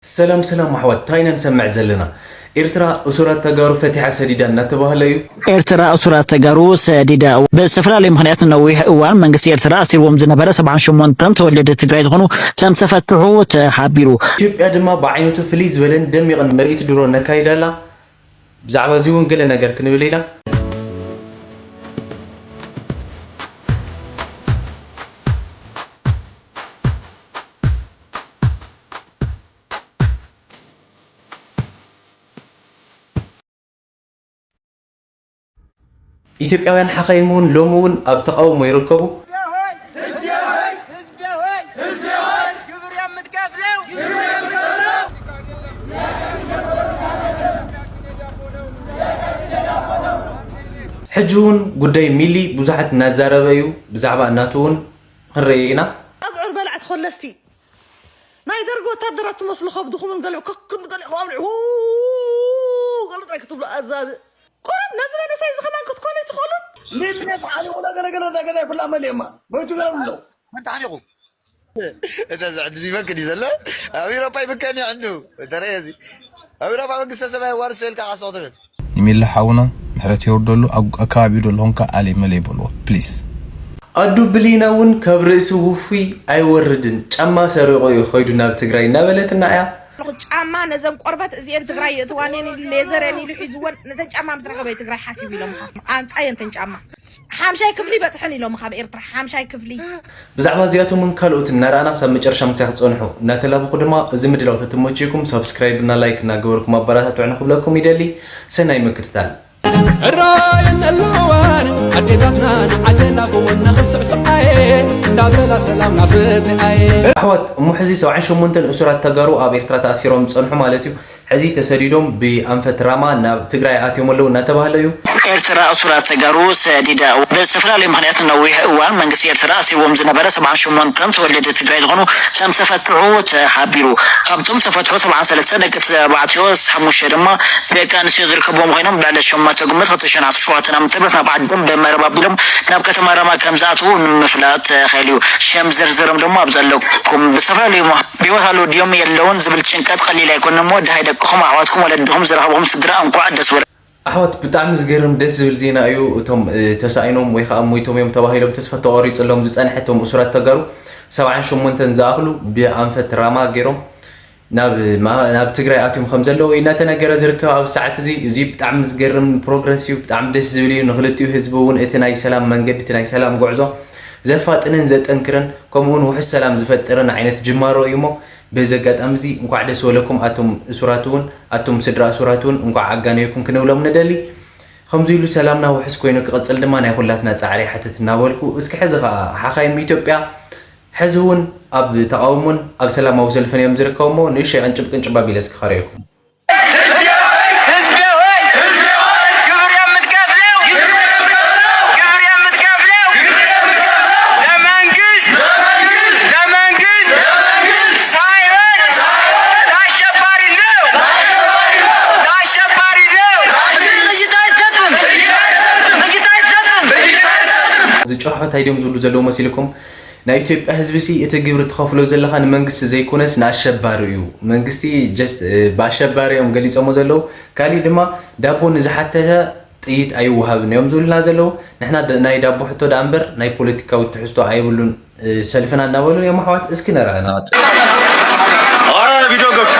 ሰላም ሰላም ኣሕዋት፣ እንታይ ኢና ንሰምዕ ዘለና? ኤርትራ እሱራት ተጋሩ ፈቲሓ ሰዲዳ እናተባህለ እዩ። ኤርትራ እሱራት ተጋሩ ሰዲዳ። ብዝተፈላለዩ ምኽንያት ነዊሕ እዋን መንግስቲ ኤርትራ ኣሲርዎም ዝነበረ ሰብዓን ሸሞንተን ተወለድቲ ትግራይ ዝኾኑ ከም ዝተፈትሑ ተሓቢሩ። ኢትዮጵያ ድማ ብዓይነቱ ፍልይ ዝበለን ደሚቕን ምርኢት ድሮን ነካይድ ኣላ። ብዛዕባ እዚ እውን ገለ ነገር ክንብል ኢና። ኢትዮጵያውያን ሓኻይም እውን ሎሚ እውን ኣብ ተቓውሞ ይርከቡ። ሕጂ እውን ጉዳይ ሚሊ ብዙሓት እናዛረበ እዩ። ብዛዕባ እናቱ እውን ክንርኢ ኢና። ኣብዑር በላዕቲ ኮለስቲ ናይ ደርጊ ወታደራት ትመስሉ ከብድኹምን ገሊኡ ከክንዲ ገሊኡ ከብልዑ ገሉ ጥራይ ክትብሉ ኣዛብእ። ቁሩብ ነዚ መንእሰይ እዚ ከማን ክትኮኑ ኣይትኽእሉን? ሚሊ ተሓሊቑ ገለገለ እዛ ገዛ ኩላ መሊእማ ሞይቱ ገለ ኣሎ። መን ተሓሊቑ? እተ ዘዕዱ ይመክድ እዩ ዘሎ። ኣብ ኤውሮጳ ይምከን እዩ ዕንዱ። እተረየ እዚ ኣብ ኤውሮጳ መንግስተ ሰማይ ዋርሶ ኢልካ ዓሶ ክትብል። ንሚሊ ሓውና ምሕረት የውርደሉ፣ ኣብ ኣከባቢኡ ደሎ ኾንካ ኣሌ መሌ በልዎ ፕሊስ። ኣዱ ብሊና እውን ካብ ርእሲ ውፉይ ኣይወርድን፣ ጫማ ሰሪቑ እዩ ኸይዱ ናብ ትግራይ እናበለትና እያ። ጫማ ነዘን ቆርበት እዚኤን ትግራይ የእትዋን እየን ኢሉ ሌዘር እየን ኢሉ ሒዝወን ነተን ጫማ ምስ ረኸበ እዩ ትግራይ ሓሲቡ ኢሎም ኻ ኣምፃየን ተን ጫማ ሓምሻይ ክፍሊ በፅሐን ኢሎም ካብ ኤርትራ ሓምሻይ ክፍሊ። ብዛዕባ እዚኣቶምን ካልኦትን እናረኣና ክሳብ መጨረሻ ምሳይ ክትፀንሑ እናተላበኹ ድማ፣ እዚ ምድላው ተተመችዩኩም ሳብስክራይብ እና ላይክ እናገበርኩም ኣበረታትዑ ንክብለኩም ይደሊ። ሰናይ ምክትታል። እራይ እነለዋን ኣዴታትና ንዓለና ብወና ክንስዕስዓየ እንዳበላ ሰላም ናስፅዓየ። ኣሕዋት፣ እሞ ሕዚ ሰብዓን ሸሞንተን እሱራት ተጋሩ ኣብ ኤርትራ ተኣሲሮም ዝፀንሑ ማለት እዩ። ሕዚ ተሰዲዶም ብኣንፈት ራማ ናብ ትግራይ ኣትዮም ኣለዉ እናተባህለ እዩ። ኤርትራ እሱራት ተጋሩ ሰዲዳ። ብዝተፈላለዩ ምኽንያት ነዊሕ እዋን መንግስቲ ኤርትራ ኣሲርዎም ዝነበረ ሰብዓን ሸሞንተን ተወለድቲ ትግራይ ዝኾኑ ከም ዝተፈትሑ ተሓቢሩ። ካብቶም ዝተፈትሑ ሰብዓን ሰለስተን ደቂ ተባዕትዮ፣ ሓሙሽተ ድማ ደቂ ኣንስትዮ ዝርከብዎም ኮይኖም፣ ልዕሊ ሸሞንተ ግንቦት ክልተ ሽሕን ዓሰርተ ሸውዓተን ዓመተ ምህረት ናብ ዓዶም ብመረብ ኣቢሎም ናብ ከተማ ራማ ከም ዝኣትዉ ንምፍላጥ ተኻኢሉ እዩ። ሽም ዝርዝሮም ድማ ኣብ ዘለኩም። ብዝተፈላለዩ ብህይወት ኣለዉ ድዮም የለውን ዝብል ጭንቀት ቀሊል ኣይኮነን እሞ፣ ደሃይ ደቅኹም፣ ኣሕዋትኩም፣ ወለድኹም፣ ዝረኸብኹም ስድራ እንኳዕ ደስ በለ። ኣሕዋት፣ ብጣዕሚ ዝገርም ደስ ዝብል ዜና እዩ። እቶም፣ እ፣ ተሳኢኖም ወይ ከዓ ሞይቶም እዮም ተባሂሎም ተስፋ ተቖሪፅሎም ዝፀንሐ እቶም እሱራት ተጋሩ ሰብዓን ሸሞንተን ዝኣኽሉ ብኣንፈት ራማ ገይሮም ናብ ማ-፣ ናብ ትግራይ ኣትዮም ከም ዘለዉ እዩ እናተነገረ ዝርከብ ኣብ ሰዓት እዚ። እዚ ብጣዕሚ ዝገርም ፕሮግረስ እዩ፣ ብጣዕሚ ደስ ዝብል እዩ። ንክልቲኡ ህዝቢ እውን እቲ ናይ ሰላም መንገዲ፣ እቲ ናይ ሰላም ጉዕዞ ዘፋጥንን ዘጠንክርን፣ ከምኡ እውን ውሑስ ሰላም ዝፈጥርን ዓይነት ጅማሮ እዩ እሞ፣ በዚ ኣጋጣሚ እዚ እንኳዕ ደስ በለኩም። ኣቱም እሱራት እውን፣ ኣቱም ስድራ እሱራት እውን እንኳዕ ኣጋነየኩም ክንብሎም ንደሊ። ከምዚ ኢሉ ሰላምና ውሑስ ኮይኑ ክቕጽል ድማ ናይ ኩላትና ጻዕሪ ይሓትት እናበልኩ፣ እስኪ ሕዚ ኸኣ ሓኻይም ኢትዮጵያ ሕዚ እውን ኣብ ተቓውሞን ኣብ ሰላማዊ ሰልፍን እዮም ዝርከቡ እሞ፣ ንእሽተይ ቅንጭብ ቅንጭብ ኣቢለ እስኪ ከርእየኩም። ህዝቢ ሆይ! ግብር የምትከፍለው! ግብር የምትከፍለው! ለመንግስት! ለመንግስት! ሳይሆን ለአሸባሪ ነው! ለአሸባሪ ነው! ጥይት አይሰጥም! ጥይት አይሰጥም! እዚ ጨርሖ እንታይ ድዮም ዝብሉ ዘለዉ መሲልኩም? ናይ ኢትዮጵያ ህዝቢ ሲ እቲ ግብሪ ትኸፍሎ ዘለኻ ንመንግስቲ ዘይኮነስ ንኣሸባሪ እዩ። መንግስቲ just፣ እ፣ ብኣሸባሪ እዮም ገሊጾሞ ዘለዉ። ካሊእ ድማ ዳቦ ንዝሓተተ ጥይት ኣይወሃብን እዮም ዝብሉና ዘለዉ። ንሕና ድ-፣ ናይ ዳቦ ሕቶ ደኣ እምበር ናይ ፖለቲካዊ ትሕዝቶ ኣይብሉን፣ እ፣ ሰልፍና እናበሉ እዮም ኣሕዋት። እስኪ ነርኣ ንቐጽል። ኧረ ቪድዮ ገብስ።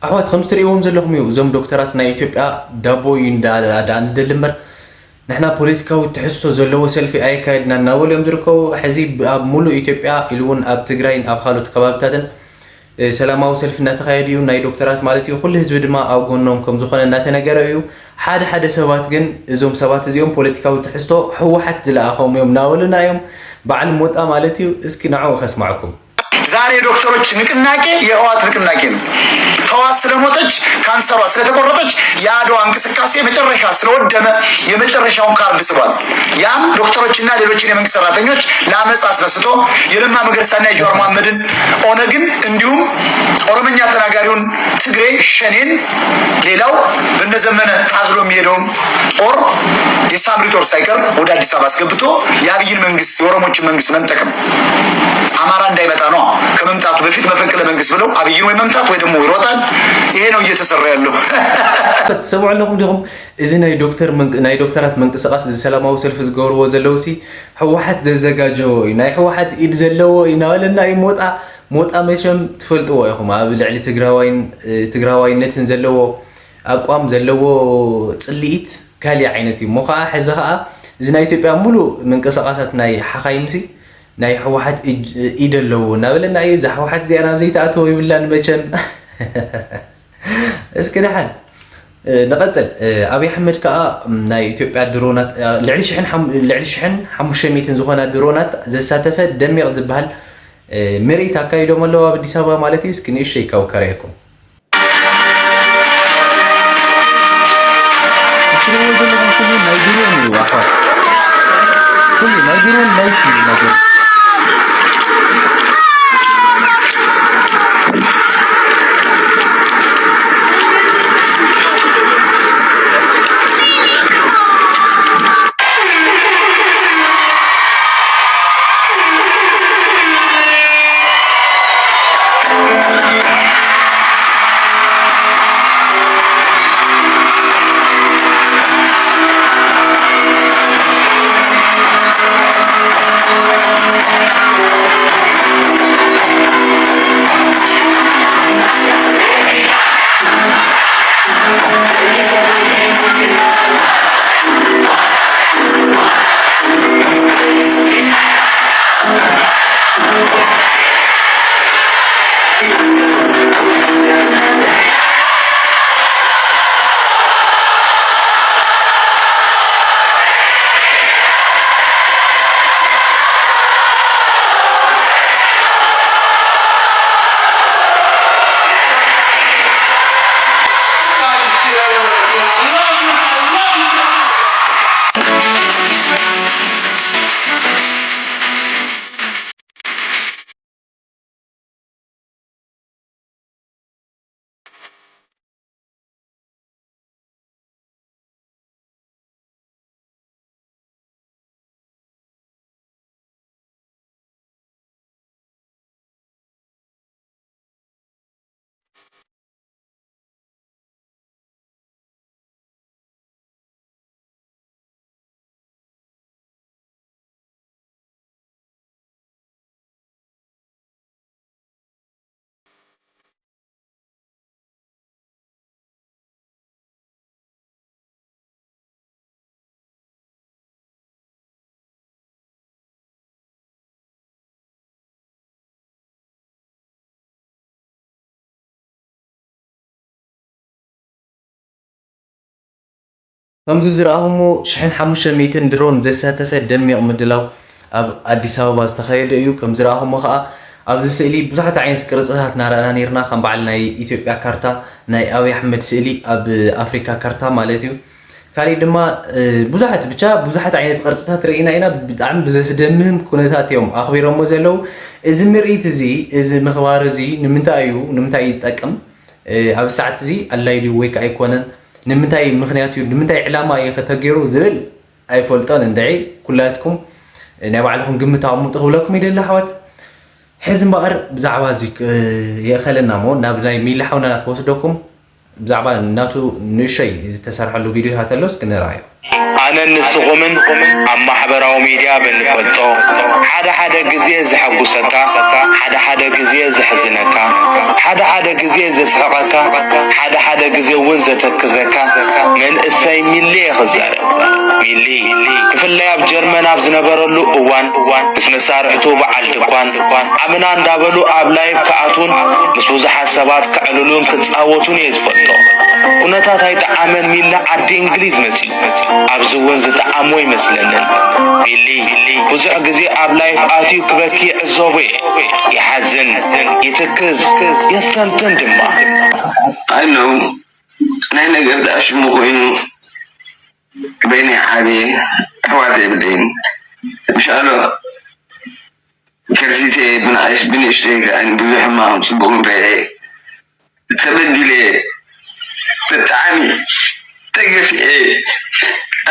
ኣሕዋት፣ ከምዚ ትርእይዎም ዘለኹም እዩ። እዞም ዶክተራት ናይ ኢትዮጵያ ዳቦ እዩ እንዳ-፣ እንዳ-፣ እንደሊ እምበር ንሕና ፖለቲካዊ ትሕዝቶ ዘለዎ ሰልፊ ኣየካየድና እናበሉ እዮም ዝርከቡ። ሕዚ ኣብ ሙሉእ ኢትዮጵያ ኢሉ እውን ኣብ ትግራይን ኣብ ካልኦት ከባብታትን ሰላማዊ ሰልፊ እናተኻየደ እዩ። ናይ ዶክተራት ማለት እዩ። ኩሉ ህዝቢ ድማ ኣብ ጎኖም ከም ዝኾነ እናተነገረ እዩ። ሓደ ሓደ ሰባት ግን እዞም ሰባት እዚኦም ፖለቲካዊ ትሕዝቶ ህወሓት ዝለኣኾም እዮም እናበሉና እዮም። በዓል ሞጣ ማለት እዩ። እስኪ ንዕኡ ከስማዕኩም። ዛሬ ዶክተሮች ንቅናቄ የህዋት ንቅናቄ ነው። ህዋት ስለሞተች ካንሰሯ ስለተቆረጠች የአድዋ እንቅስቃሴ መጨረሻ ስለወደመ የመጨረሻውን ካርድ ስቧል። ያም ዶክተሮችና ሌሎችን የመንግስት ሰራተኞች ለአመፅ አስነስቶ የለማ መገርሳና የጀዋር መሐመድን ኦነግን እንዲሁም ኦሮምኛ ተናጋሪውን ትግሬ ሸኔን ሌላው በነዘመነ ታዝሎ የሚሄደውን ጦር የሳምሪ ጦር ሳይቀር ወደ አዲስ አበባ አስገብቶ የአብይን መንግስት የኦሮሞችን መንግስት መንጠቅም አማራ እንዳይመጣ ነው። ከመምጣቱ በፊት መፈንቅለ መንግስት ብለው አብይን ወይ መምታት ወይ ደግሞ ይሮጣል። ይሄ ነው እየተሰራ ያለው። ትሰምዑ ኣለኹም ዲኹም? እዚ ናይ ዶክተር ናይ ዶክተራት ምንቅስቃስ እዚ ሰላማዊ ሰልፊ ዝገብርዎ ዘለውሲ ህወሓት ዘዘጋጀዎ እዩ፣ ናይ ህወሓት ኢድ ዘለዎ እዩ እናበለና እዩ። ሞጣ ሞጣ መቸም ትፈልጥዎ ኢኹም፣ ኣብ ልዕሊ ትግራዋይነትን ዘለዎ ኣቋም ዘለዎ ፅልኢት ካሊእ ዓይነት እዩ። እሞ ከዓ ሕዚ ከዓ እዚ ናይ ኢትዮጵያ ሙሉእ ምንቅስቃሳት ናይ ሓኻይምሲ ናይ ህወሓት ኢድ ኣለዎ እናበለና እዩ። እዛ ህወሓት እዚኣ ናብ ዘይተኣተወ ይብላን መቸም። እስኪ ደሓን ንቐፅል። ኣብይ ኣሕመድ ከዓ ናይ ኢትዮጵያ ድሮናት ልዕሊ ሽሕን ሓሙሽተ ሚእትን ዝኾና ድሮናት ዘሳተፈ ደሚቕ ዝበሃል ምርኢት ኣካይዶም ኣለዉ ኣብ ኣዲስ ኣበባ ማለት እዩ። እስኪ ንእሽተይ ካብ ከርእየኩም። እትሪእዎ ዘለኹም ኩሉ ናይ ድሮን እዩ ኣሕዋት፣ ኩሉ ናይ ድሮን ናይቲ ነገር። ከምዚ ዝረኣኹሞ ሽሕን ሓሙሽተ ሚእትን ድሮን ዘሳተፈ ደሚቕ ምድላው ኣብ ኣዲስ ኣበባ ዝተኻየደ እዩ። ከም ዝረኣኹሞ ከኣ ኣብዚ ስእሊ ብዙሓት ዓይነት ቅርጽታት እናረኣና ነይርና፣ ከም በዓል ናይ ኢትዮጵያ ካርታ፣ ናይ ኣብይ ኣሕመድ ስእሊ ኣብ ኣፍሪካ ካርታ ማለት እዩ። ካሊእ ድማ ብዙሓት ብቻ ብዙሓት ዓይነት ቅርፅታት ርኢና ኢና። ብጣዕሚ ብዘስደምም ኩነታት እዮም ኣኽቢሮሞ ዘለዉ። እዚ ምርኢት እዚ እዚ ምኽባር እዚ ንምንታይ እዩ ንምንታይ እዩ ዝጠቅም? ኣብዚ ሰዓት እዚ ኣድላይ ድዩ ወይ ከዓ ኣይኮነን? ንምንታይ ምኽንያት እዩ ንምንታይ ዕላማ እዩ ከተገይሩ ዝብል ኣይፈልጦን። እንድዒ ኩላትኩም ናይ ባዕልኹም ግምት ኣቕምጡ ክብለኩም ይደሊ ኣሕዋት። ሕዚ እምበኣር ብዛዕባ እዚ የእኸለና እሞ ናብ ናይ ሚሊ ሓውና ክወስደኩም ብዛዕባ ናቱ ንእሸይ ዝተሰርሐሉ ቪዲዮታት ኣሎ እስኪ ንርኣዮ። ኣነን ንስኹምን ኣብ ማሕበራዊ ሚድያ ብንፈልጦ ሓደ ሓደ ሓደ ግዜ ዘሐጉሰካ፣ ሓደ ሓደ ግዜ ዘሕዝነካ፣ ሓደ ሓደ ግዜ ዘስሕቐካ፣ ሓደ ሓደ ግዜ እውን ዘተክዘካ መንእሰይ ሚሊ እየ ክዛረብ። ሚሊ፣ ብፍላይ ኣብ ጀርመን ኣብ ዝነበረሉ እዋን፣ ምስ መሳርሕቱ በዓል ድኳን፣ ኣምና እንዳበሉ ኣብ ላይፍ ክኣትዉን ምስ ብዙሓት ሰባት ከዕልሉን ክጻወቱን እየ ዝፈልጦ። ኩነታት ኣይጠዓመን፣ ሚሊ ዓዲ እንግሊዝ መጺኡ። ኣብዚ እውን ዝጠዓሞ ይመስለንን። ሚሊ፣ ብዙሕ ግዜ ኣብ ላይፍ ኣትዩ ክበኪ ይዕዘቦ እየ። ይሓዝን፣ ይትክዝ፣ የስተንትን ድማ። ኣይ ነው ናይ ነገር ዳሽሙ ኮይኑ በይነይ ዓብየ ኣሕዋት የብለይን። ምሻሎ ከርሲተ ብንኣሽ ብንእሽተይ ከኣን ብዙሕ ሕማቕ ጽቡቕ ንበየ ተበዲለ ብጣዕሚ ተገፊዐ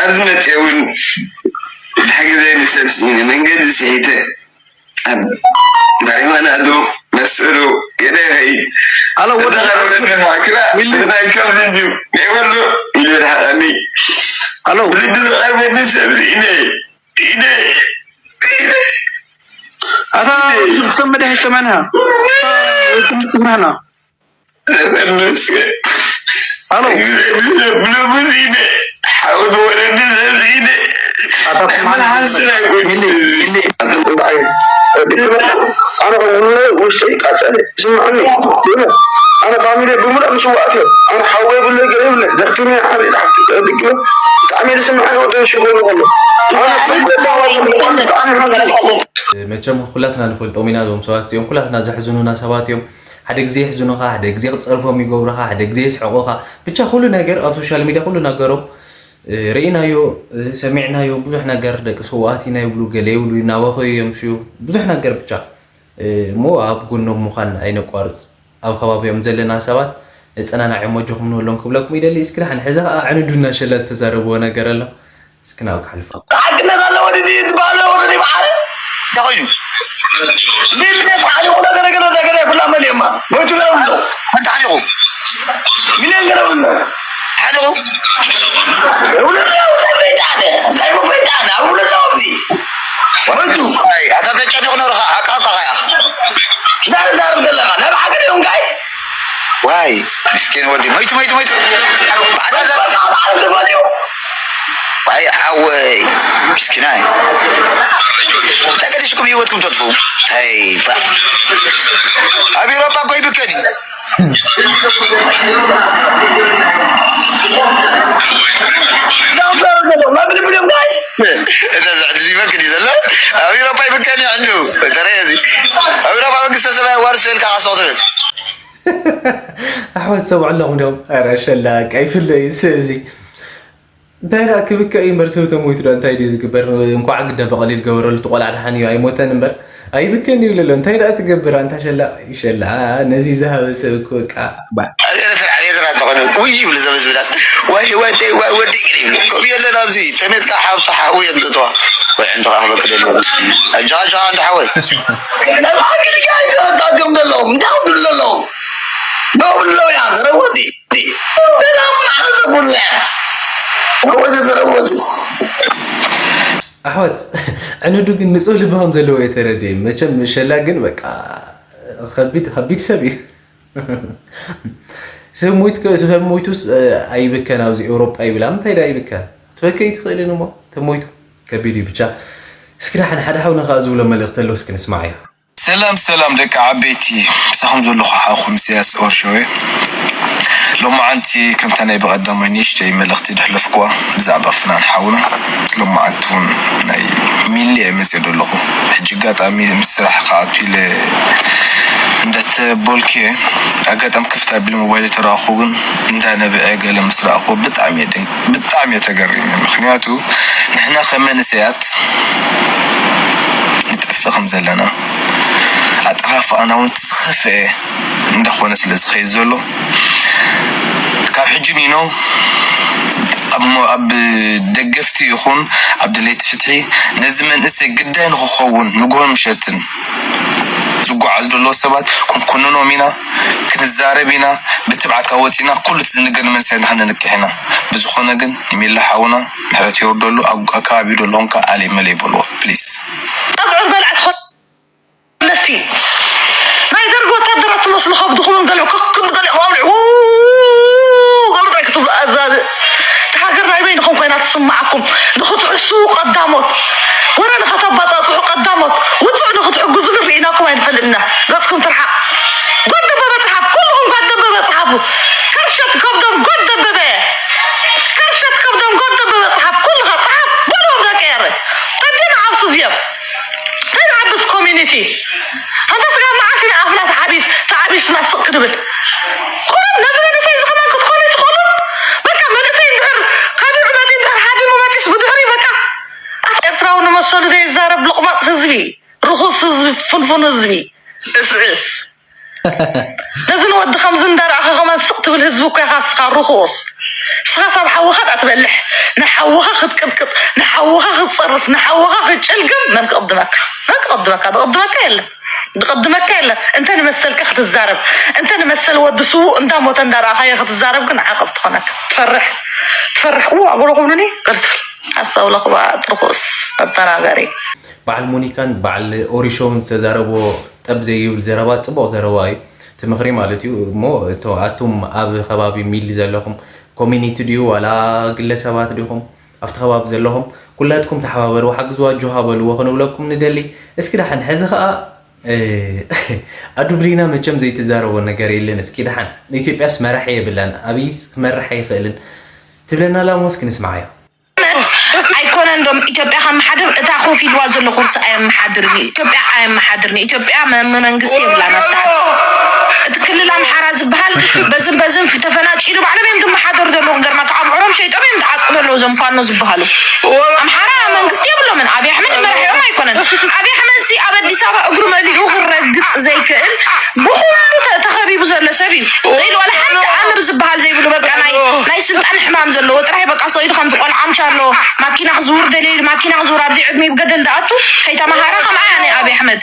ኣብዚ መፅአ እውን ሓገዘኒ ሰብ ስኢነ መንገዲ ስሒተ ኣብ ማሪዋና ዶ መሰሉ ገለ ኸይድ ኣሎ ወዲ ተዛረበኒ ማክራ ሚሊ ናይ ከምዚ እንጂ ናይ ወሎ ኢሉ ረሃቐኒ ኣሎ ልቢ ዝቐርበኒ ሰብ ስኢነ ኢነ ኢነ ኣታ ዝሰመደ ሕክምና ሕክምና ተመስገን ኣሎ ብለሙዚነ ሓወት ወለዲ ዘብዚነ ኣታ መልሓስና ሚሊ ይጎድል ሚሊ ኣነ ውሽጠይ ቃፀለ ስምዐኒ ኣነ ፋሚሊ ብምሉእ ምስዋእት እዮም ኣነ ሓወ የብለ ገ የብለ ደክትኒ ዓብይ ፃሕቲ ድግሎ ብጣዕሚ ዝስምዐኒ ወደ ሽጎሉ ከሎ ብጣዕሚ ተስፋ ወይ ይብለን ብጣዕሚ ሓዘንኩ ተረፈለ መቸም ኩላትና ንፈልጦም ኢና እዞም ሰባት እዚኦም ኩላትና ዘሕዝኑና ሰባት እዮም። ሓደ ግዜ የሕዝኑኻ፣ ሓደ ግዜ ክትፀርፎም ይገብሩኻ፣ ሓደ ግዜ የስሕቑኻ። ብቻ ኩሉ ነገር ኣብ ሶሻል ሚድያ ኩሉ ነገሮም ርኢናዮ፣ ሰሚዕናዮ። ብዙሕ ነገር ደቂ ስውኣት ኢና ይብሉ፣ ገለ ይብሉ፣ ይናወኸዩ እዮም ሽዩ። ብዙሕ ነገር ብቻ እሞ ኣብ ጎኖም ምዃን ኣይነቋርፅ። ኣብ ከባቢኦም ዘለና ሰባት ነፀናናዕዮም ኣጆኹም ንበሎም ክብለኩም ይደሊ። እስኪ ደሓን ሕዚ ከዓ ኣዕንዱ እናሸላ ዝተዛረብዎ ነገር ኣሎ። እስኪ ናብኡ ክሓልፍ። ሓቅነት ኣለዎ ድዚ ዝበሃል ወረዲ በዓል እንታይ ኮይኑ ሚልነት ሓሊቑ ነገረ ገለ ነገረ ይፍላ መን እየማ ሞይቱ ገለ ብሎ ሓንቲ ሓሊቑ ሚልዮን ገለ ብሎ ሓሊቑ ውልላው እንታይ ፈይጣነ እንታይ ፈይጣነ ኣብ ውልላው ኣብዚ ሞይቱ ኣታ ተጨኒቑ ነርኻ ሓቃ ኣታ ኸያ እንታይ ዛርብ ዘለኻ ናይ ብሓቂ ድዮም ጋይስ ዋይ ምስኪን ወዲ መይቱ መይቱ መይቱ በዓል ዝፈልዩ ዋይ ሓወይ ምስኪናይ ተገዲስኩም ህይወትኩም ተጥፉ ተይ ኣብ ኤሮፓ እኮ ይብከን እዩ መብልብሎም ጋይስ እዛ ዝዕድ ይበክን እዩ ዘሎ ኣብ ኤሮፓ ይብከን እዩ ዕንዱ ተረየ እዚ ኣብ ኤሮፓ መንግስተ ሰማይ ዋርሶ ኢልካ ካስቕ ትብል ኣሕዋት ሰምዑ ኣለኹም ዲኹም? ኧረ ሸላቅ ኣይፍለይ ሰብ እዚ እንታይ ደኣ ክብከ እዩ እምበር ሰብ ተሞይቱ ዶ እንታይ ድዩ ዝግበር? እንኳዕ ግደ ብቐሊል ገበረሉ እቲ ቆልዓ ደሓን እዩ ኣይሞተን እምበር ኣይብከን ይብል ኣሎ እንታይ ደኣ ትገብር ኣንታ ሸላቅ ሸላ ነዚ ዝሃበ ሰብ እኮ በቃ ኣብ ኤርትራ ኣብ ኤርትራ እንተኾነ ውይ ይብሉ ዘበ ዝብላት ዋይ ወደይ ዋይ ወደይ ግን ይብሉ ከምኡ የለን ኣብዚ ተሜትካ ሓብቲ ሓዊ እዮም ዘእተዋ ወይ ዕንዲ ክኣኽበክ ደሎ ኣጃኻ ጃኻ እንዲ ሓወይ ናይ ብሓቂ ጋይስ ኣታትዮም ዘለዎም እንታይ ክብሉ ዘለዎም ነብሎ ያ ዘረወቲ ኣሕዋት ዕንዱ ግን ንፁህ ልቢ ከም ዘለዎ እየ ተረዲኤ። መቸም ሸላ ግን በቃ ከቢድ ከቢድ ሰብ እዩ። ሰብ ሞይት ሰብ ሞይቱስ ኣይብከን ኣብዚ ኤውሮጳ ይብል ኣብ ምንታይ ዳ ይብከ ትበከ ይትኽእልን እሞ ተሞይቱ ከቢድ እዩ ብቻ። እስኪ ደሓን ሓደ ሓውና ከዓ ዝብሎ መልእኽቲ ኣሎ እስኪ ንስማዓዮ። ሰላም ሰላም ደቂ ዓበይቲ ምሳኹም ዘለኹ ሓኹም ኢሳያስ ኦርሾዌ ሎማዓንቲ ከምታ ናይ ብቐዳማይ ንእሽተይ መልእኽቲ ድሕለፍኩዋ ብዛዕባ ፍናን ሓውና ሎማዓንቲ እውን ናይ ሚሊ እየ መፅእ ዘለኹ ሕጂ ኣጋጣሚ ምስ ስራሕ ክኣቱ ኢለ እንዳተቦልኩ እየ ኣጋጣሚ ክፍት ኣቢለ ሞባይለይ ተረኣኹ ግን እንዳነብዐ ገለ ምስ ረኣኹዎ ብጣዕሚ እየ ደንግ ብጣዕሚ እየ ተገሪመ ምኽንያቱ ንሕና ከም መንእሰያት ንጠፍእ ከም ዘለና ኣጠፋፍኣና እውን እቲ ዝኸፍአ እንዳኾነ ስለ ዝኸይድ ዘሎ ካብ ሕጂ ኒኖ ኣብ ደገፍቲ ይኹን ኣብ ደለይቲ ፍትሒ ነዚ መንእሰይ ግዳይ ንኽኸውን ንግሆን ምሸትን ዝጓዓዙ ዘለዉ ሰባት ክንኩንኖም ኢና ክንዛረብ ኢና ብትብዓት ካብ ወፂና ኩሉ እቲ ዝንገር ንመንእሰያትና ክንንቅሕ ኢና ብዝኾነ ግን ንሚሊ ሓውና ምሕረት የውርደሉ ኣብ ከባቢኡ ዘለኹም ከዓ ኣለይ መለይ በልዎ please። ጠብዑ በልዕ ትኾ ስማዓኩም ንኽትሕሱ ቀዳሞት፣ ወረ ንኸተባጻጽሑ ቀዳሞት፣ ውጹዕ ንኽትሕግዙ ግን ርኢናኩም ኣይንፈልጥና። ገጽኩም ትርሓቕ። ጓል ደበበ ጽሓፍ፣ ኩልኹም ጓል ደበበ ጽሓፉ። ከርሸት ከብዶም ጓል ደበበ፣ ከርሸት ከብዶም ጓል ደበበ ጽሓፍ፣ ኩልኻ ጽሓፍ፣ በልዎም ደቂ ኤረ። ተዲና ኣብ ስዝዮም። ተንዓብስ ኮሚኒቲ። ኣንታ ስጋ መዓስ ኢና ኣፍና ተዓቢስ-፣ ተዓቢስና ስቕ ክንብል? ቁሩብ ነዚ መንእሰይ እዚ ከማን ክትኮኑ ትኽእሉ። በቃ መንእሰይ እንድሕር ከዲዑ መጺኡ እንድሕር ሃዲሙ መጺኡስ ብድሕሪ በቃ ኣፍ ኤርትራዊ ንመሰሉ ዘይዛረብ ሎቕማጽ ህዝቢ፣ ርኹስ ህዝቢ፣ ፍንፉን ህዝቢ፣ እስዕስ። ነዚ ንወዲ ከምዚ እንዳረኣኻ ከማን ስቕ ትብል ህዝቢ እኮ ኢኻ እስኻ ርኹስ። ንስኻስ ኣብ ሓውኻ ደኣ ትበልሕ፣ ንሓውኻ ክትቅጥቅጥ፣ ንሓውኻ ክትጸርፍ፣ ንሓውኻ ክትጭልግም መን ክቕድመካ? መን ክቕድመካ? ዝቕድመካ የለን። ዝቕድመካ የለን። እንተ ንመሰልካ ክትዛረብ፣ እንተ ንመሰል ወዲ ስዉእ እንዳሞተ እንዳረኣኻዮ ክትዛረብ ግን ዓቐብ ትኾነካ። ትፈርሕ፣ ትፈርሕ። እዋ፣ ጎሎ ክብሉኒ? ቅርትል። ኣስተውለኹ በኣ፣ ርኹስ መደናገሪ። በዓል ሞኒካን በዓል ኦሪሾውን ዝተዛረብዎ ጠብ ዘይብል ዘረባ ጽቡቕ ዘረባ እዩ። እቲ ምኽሪ ማለት እዩ። እሞ እቶ ኣቱም ኣብ ከባቢ ሚሊ ዘለኹም ኮሚኒቲ ድዩ ዋላ ግለሰባት ዲኹም ኣብቲ ከባቢ ዘለኹም ኩላትኩም ተሓባበርዎ፣ ሓግዝዋ፣ ኣጆኻ በልዎ ክንብለኩም ንደሊ። እስኪ ደሓን ሕዚ ኸኣ፣ እ፣ ኣዱ ብሊና መቸም ዘይትዛረቦ ነገር የለን። እስኪ ደሓን ኢትዮጵያስ መራሒ የብላን፣ ኣብይስ ክመርሕ ኣይኽእልን ትብለና ኣላ እሞ እስኪ ንስምዓዮ። ኣይኮነን ዶም ኢትዮጵያ ከመሓድር እታ ኮፍ ኢልዋ ዘሎ ኩርሲ ኣየመሓድርን እዩ። ኢትዮጵያ ኣየመሓድርን እዩ። ኢትዮጵያ መ- መ- መንግስቲ የብላን ኣብ ሰዓት እቲ ክልል ኣምሓራ ዝበሃል በዝን በዝን ተፈናጭሉ ባዕሎም እዮም ዝመሓደሩ ዘለዉ። ክገርመካ ኣምዕሮም ሸይጦም እዮም ዝዓጥቁ ዘለዉ እዞም ፋኖ ዝበሃሉ። ኣምሓራ መንግስቲ የብሎምን። ኣብይ ኣሕመድ መራሒኦም ኣይኮነን። ኣብይ ኣሕመድ ሲ ኣብ ኣዲስ ኣበባ እግሩ መሊኡ ክረግፅ ዘይክእል ብኩሉ ተ- ተኸቢቡ ዘሎ ሰብ እዩ። ስኢሉ ዋላ ሓንቲ ኣምር ዝበሃል ዘይብሉ በቃ ናይ ናይ ስልጣን ሕማም ዘለዎ ጥራይ በቃ ስኢሉ ከምዚ ቆልዓ ምሻሎ ማኪና ክዝውር ደልዩ ኢሉ ማኪና ክዝውር ኣብዚ ዕድሚኡ ብገደል ዝኣቱ ከይተማሃረ ከምኣ እያ ናይ ኣብይ ኣሕመድ።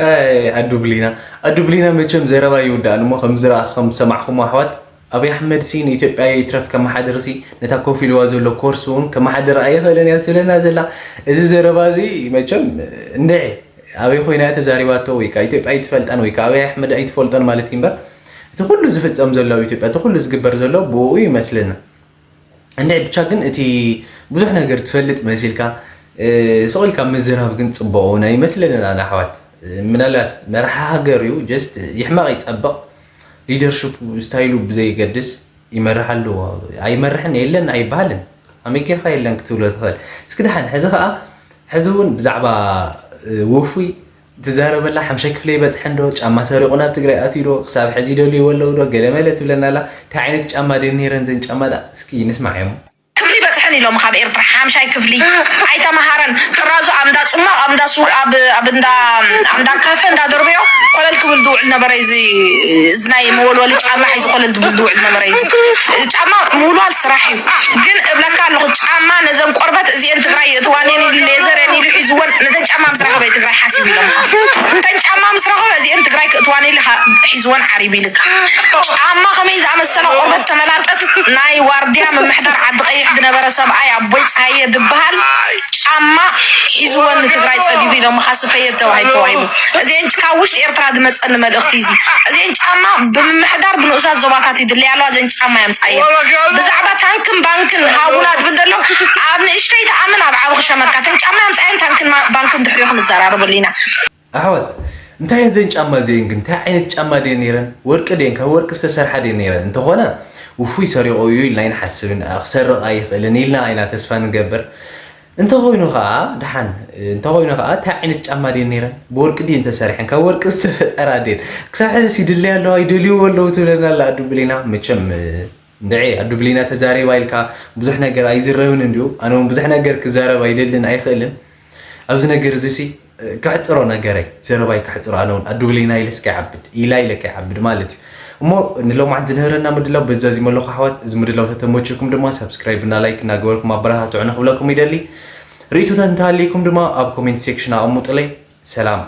ኣይ ኣዱ ብሊና ኣዱ ብሊና መቸም ዘረባ ይውዳእ እሞ ከም ዝረኣ ከም ዝሰማዕኹም ኣሕዋት ኣብይ ኣሕመድ ሲ ንኢትዮጵያ ይትረፍ ከመሓድር ሲ ነታ ኮፍ ኢልዋ ዘሎ ኮርስ እውን ከመሓድር ኣይኽእልን እያ ትብለና ዘላ። እዚ ዘረባ እዚ መቸም እንድዒ ኣበይ ኮይና እያ ተዛሪባቶ ወይ ከዓ ኢትዮጵያ ኣይትፈልጣን ወይ ከዓ ኣብይ ኣሕመድ ኣይትፈልጦን ማለት እዩ እምበር እቲ ኩሉ ዝፍፀም ዘሎ ኣብ ኢትዮጵያ እቲ ኩሉ ዝግበር ዘሎ ብኡ ይመስለና። እንድዒ ብቻ ግን እቲ ብዙሕ ነገር ትፈልጥ መሲልካ ስቕ ኢልካ ምዝራብ ግን ፅቡቕ እውን ኣይመስለንን ኣነ ኣሕዋት። ምናልባት መራሒ ሃገር እዩ ጀስት ይሕመቕ ይፀብቕ ሊደርሽፕ ስታይሉ ብዘይገድስ ይመርሕ ኣለዎ። ኣይመርሕን የለን ኣይበሃልን። ኣመይ ጌርካ የለን ክትብሎ ትኽእል። እስኪ ደሓን ሕዚ ከዓ ሕዚ እውን ብዛዕባ ውፉይ ትዛረበላ ሓምሻይ ክፍለ ይበፅሐን ዶ ጫማ ሰሪቑ ናብ ትግራይ ኣትዩ ዶ ክሳብ ሕዚ ይደልይዎ ኣለዉ ዶ ገለመለ ትብለና ኣላ። እንታይ ዓይነት ጫማ ድየን ነይረን ዘን ጫማ ዳ እስኪ ንስማዕ እዮም። ክፍሊ በፅሐን ኢሎም ካብ ኤርትራ ሓምሻይ ክፍሊ ኣይተመሃረን ጥራዙ ኣብ እንዳ ፅማቕ ኣብ እንዳ ሱር ኣብ ኣብ እንዳ ኣብ እንዳ ካፈ እንዳ ደርበዮ ኮለል ክብል ዝውዕል ነበረ እዚ እዚ ናይ መወልወሊ ጫማ ሒዙ ኮለል ዝብል ዝውዕል ነበረ እዚ ጫማ ምውልዋል ስራሕ እዩ ግን እብለካ ኣለኹ ጫማ ነዘን ቆርበት እዚአን ትግራይ የእትዋን እየን ኢሉ ሌዘር እየን ኢሉ ሒዝወን ነተን ጫማ ምስ ረኸበ እዩ ትግራይ ሓሲቡ ኢሎምኻ እተን ጫማ ምስ ረኸበ እዚአን ትግራይ ክእትዋን ኢሉ ሒዝወን ዓሪቡ ኢልካ ጫማ ከመይ ዝኣመሰለ ቆርበት ተመላጠጥ ናይ ዋርድያ ምምሕዳር ዓዲ ቀይሕ ዝነበረ ሰብኣይ ኣቦይ ፀሃየ ዝበሃል ጫማ ሒዝወን ንትግራይ ፀዲፉ ኢሎምኻ ስፈየት ተባሂሉ ተዋሂቡ እዚአን ካብ ውሽጢ ኤርትራ ዝመፀኒ መልእኽቲ እዩ እዚአን ጫማ ብምምሕዳር ብንኡሳት ዞባታት ይድለያ ኣለዋ እዘን ጫማ የምፃየን ብዛዕባ ታንክን ባንክን ሃቡና ትብል ዘሎ ኣብ ንእሽተይ ተኣምን ኣብ ዓቢ ክሸመካ ተን ጫማ የምፃየን ታንክን ባንክን ድሕሪኹም ንዘራረበሉ ኢና ኣሕዋት እንታይ እየን ዘን ጫማ እዚአን ግን እንታይ ዓይነት ጫማ ድየን ነይረን ወርቂ ድየን ካብ ወርቂ ዝተሰርሓ ድየን ነይረን እንተኾነ ውፉይ ሰሪቆ እዩ ኢልና ኣይንሓስብን ክሰርቕ ኣይኽእልን ኢልና ኢና ተስፋ ንገብር እንተኾይኑ ከዓ ደሓን እንተኾይኑ ከዓ እንታይ ዓይነት ጫማ ድየን ነይረን ብወርቂ ድየን ተሰሪሐን ካብ ወርቂ ዝተፈጠራ ድየን ክሳብ ሕዚ ሲድለያ ኣለዋ ይደልይዎ ኣለዉ ትብለና ኣላ ኣዱ ብሌና መቸም እንድዒ ኣዱ ብሌና ተዛሪባ ኢልካ ብዙሕ ነገር ኣይዝረብን እንድዩ ኣነ እውን ብዙሕ ነገር ክዛረብ ኣይደልን ኣይኽእልን ኣብዚ ነገር እዚ ሲ ክሕፅሮ ነገረይ ዘረባይ ክሕፅሮ ኣነ እውን ኣዱ ብሌና ኢለ እስከ ይዓብድ ኢላ ኢለ ከይዓብድ ማለት እዩ እሞ ንሎማዓንቲ ዝነበረና ምድላው በዚ ዛዚመ ኣለኹ ኣሕዋት እዚ ምድላው ተተመችኩም ድማ ሳብስክራይብ እና ላይክ እናገበርኩም ኣበረታትዑኒ ክብለኩም ይደሊ ርእይቶታት እንተሃልይኩም ድማ ኣብ ኮሜንት ሴክሽን ኣቐሙጥለይ ሰላም